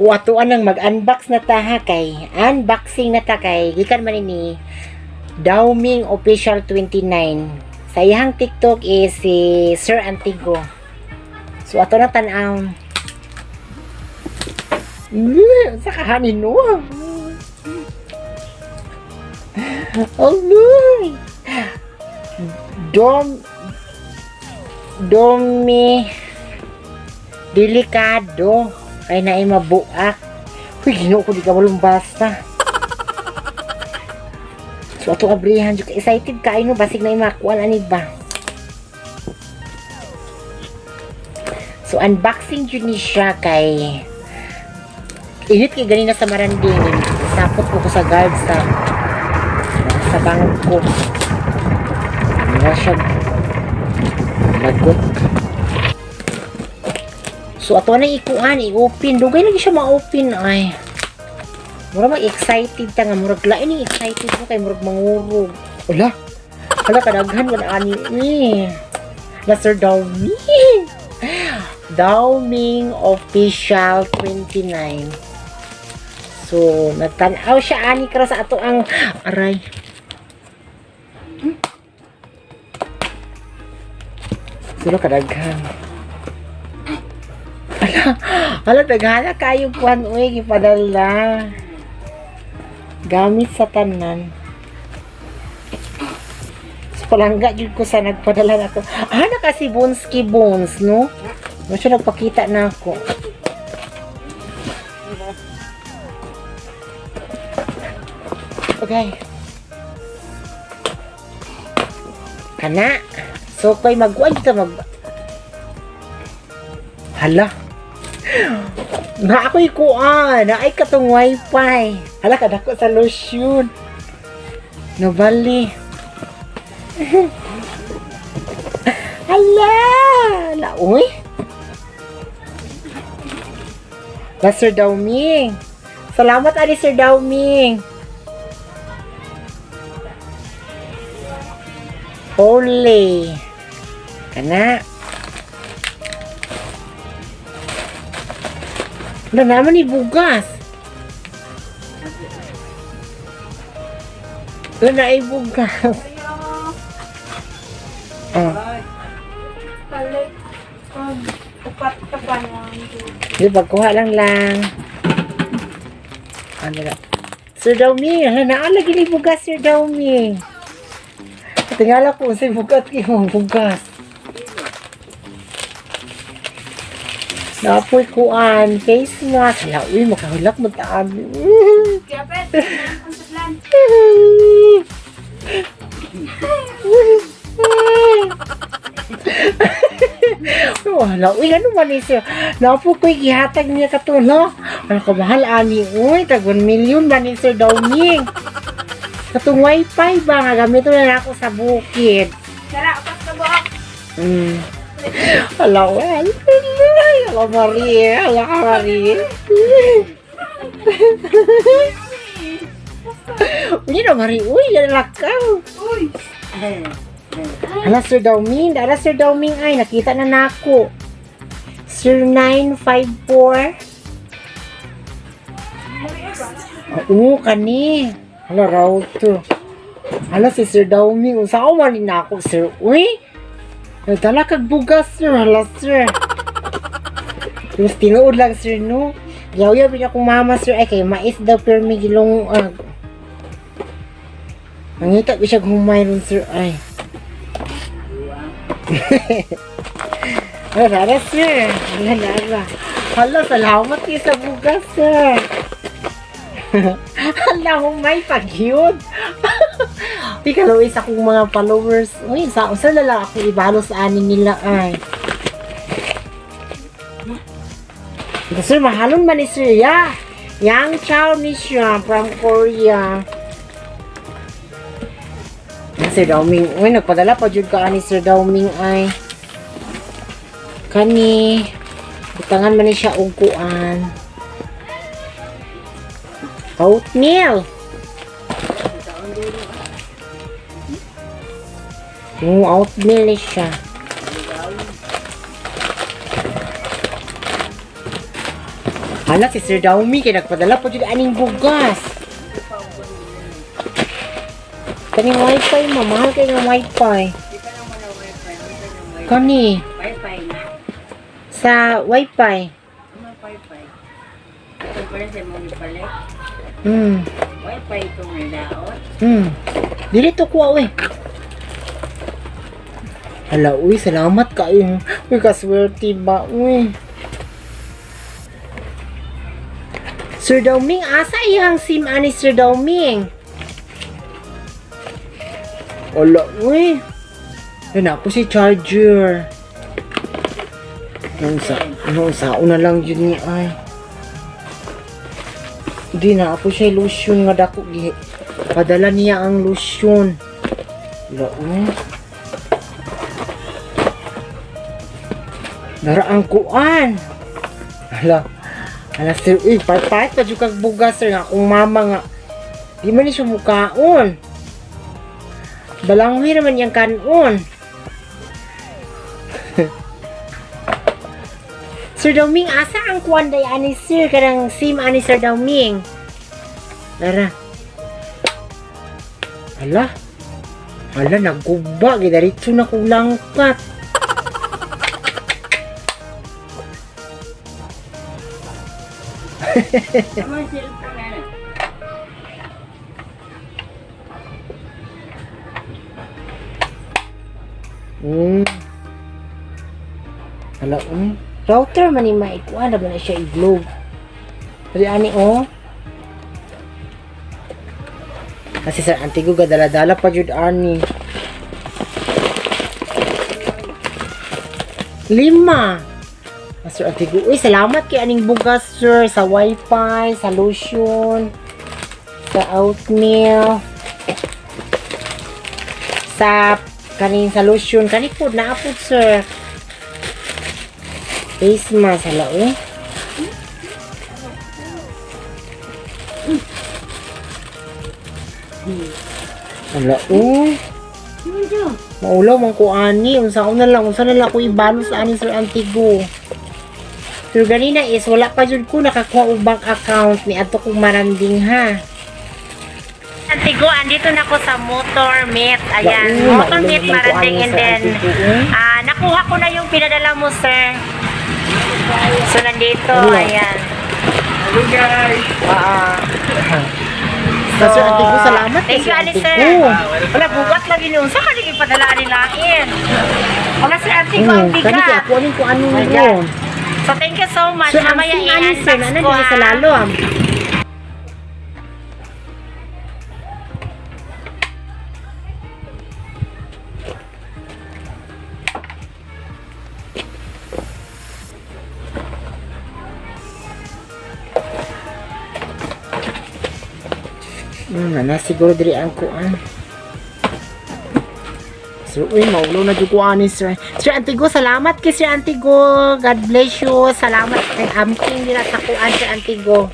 O ato anang mag-unbox na ta ha, kay unboxing na ta kay gikan man ni Daoming Official 29. Sa iyang TikTok is si Sir Antigo. So ato na tan-aw. Sa kahanin no. Oh no. Dom Domi delikado kay naay mabuak. Uy, Ginoo ko, di ka malumbasa. So ato abrihan jud, excited kaayo no, basig na makuan ani ba. So unboxing jud ni siya kay init kay ganina sa Maranding. Sapot ko sa guard sa bangko. Wala siya lagot. So ato na ikuan, i-open. Dugay lagi siya ma-open ay. Mura mag excited ta nga murag lain ni excited mo kay murag mangurog. Wala. Hala, kadaghan man ani eh. Na Sir Dawming. Dawming Official 29. So, nagtan-aw siya ani kara sa ato ang aray. Sino kadaghan? Ala, ala, daghana kayo kuan uy gipadala. Gamit sa tanan. So, palangga jud ko sa nagpadala nako. Ah, na kasi Bonski Bones, no? No siya nagpakita na ako. Okay. Kana. So, kay magkuan kita mag. Hala. Na ako'y kuan. Na ay katong wifi. Hala, kadako sa lotion. Nabali. Hala! La, uy. La, Sir Dauming. Salamat, ani Sir Dauming. Holy. Kana. Wala naman ni bugas. Wala na ay bugas. Oh. Palit. Upat ka pa na. Di ba, kuha lang lang. Ano na? Sir Dauming, ano na? Lagi ni bugas, Sir Dauming. Tingala ko sa bugat kay bugas. Napoy kuan, face mask. Hala, uy, makahulak mo taan. Kaya pet, ang sudlan. Wala, uy, ano man ni sir? Napo ko'y gihatag niya katulo. Ano ka mahal, ani, uy, tag 1 million ba ni Sir Dauming? Katong wifi ba nga gamito na ako sa bukid. Tara, upat ka buhok. Hala, well, hala, Marie, hala ka, Marie. Uy, na, Marie, uy, lalakaw. Uy! Hala, Sir Dauming. Hala, Sir Dauming ay, nakita na nako. Sir 954. Oo, kani. Hala, router. Hala, si Sir Dauming. Unsa ko man ni nako, sir. Uy, nagdala kag bugas, sir. Hala, sir. Mas tinuod lang, sir, no? Yaw-yaw, bin akong mama, sir. Ay, kay mais daw, pero may gilong. Nangita ko siya humay ron, sir. Ay. Hala, hala, sir. Hala, hala. Hala, salamat kayo sa bugas, sir. Hala, humay, pagyud. Di ka sa akong mga followers. Uy, sa lala ako ibalo sa anin nila ay. Ito, sir, mahalon man ni sir. Yeah. Yang Chow ni siya from Korea. Ah, Sir Daoming. Uy, nagpadala pa jud ka ani Sir Daoming ay. Kani. Butangan man ni siya og kuan. Oatmeal. Oo, oatmeal ni siya. Hala si Sir Daumi kay nagpadala po jud aning bugas. Kaning wifi ma, mahal kay nga wifi. Kani Wifi na. sa wifi. Ano wifi? Ito pa rin sa mga ipalit. Wifi itong daot. Dili to kuha uy. Hala uy, salamat kayo. Uy, kaswerte ba uy. Sir Dauming, asa iyang SIM ani Sir Dauming? Hala uy. Yan ako si charger. Nung sa una lang yun ni ay. Di na ako siya lotion nga dako gi. Padala niya ang lotion. Hala uy. Dara ang kuan. Hala. Hala sir, uy, part-part pa jud kag bugas sir nga akong mama nga. Di man ni siya mukaon. Balanghoy naman iyang kanon. Sir Dauming, asa ang kuan day ani sir kanang SIM ani Sir Dauming? Dara. Hala. Hala, nagguba. Gidaritso na kulangkat. Ano cellphone na? Hala, Router man ni maikuan na ba na siya i-globe. Pero ani oh. Kasi sa Antigo gadala-dala pa jud ani. Lima. Ah, Sir Antigo, uy, salamat kay aning bugas, sir, sa wifi, sa lotion, sa oatmeal, sa kaning sa lotion, kani po na po, sir. Face mask, hala, eh. Hala, uy. Maulaw man ko ani, unsa ko na lang, unsa na lang ko ibalos ani Sir Antigo. Pero ganina is wala pa jud ko nakakuha og bank account ni adto kong maranding ha. Antigo, andito na ko sa Motor Meet. Ayan, Ula, Motor maulaw Meet man ko Maranding ani, and Sir then Antigo, eh. nakuha ko na yung pinadala mo, sir. So, nandito, Wala. ayan. Hello guys! Oo. So, Sir Antigo, salamat kay Thank you, ani, sir. Antigo. Wala, bugat lagi niyo. Saan ka naging padala ni Lain? Wala, Sir Antigo, ang Kani kay bigat. ako aning ko ano Oh my yun. God. So, thank you so much. Sir, ang Mamaya SIM ani sir, i-unbox nana ko, dili sa ah. lalom. Nana siguro diri ang kuan. Sir, uy, maulo na jud ko ani, sir. Sir Antigo, salamat kay Sir Antigo. God bless you. Salamat kay amping nila sa kuan, Sir Antigo.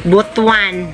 Butuan.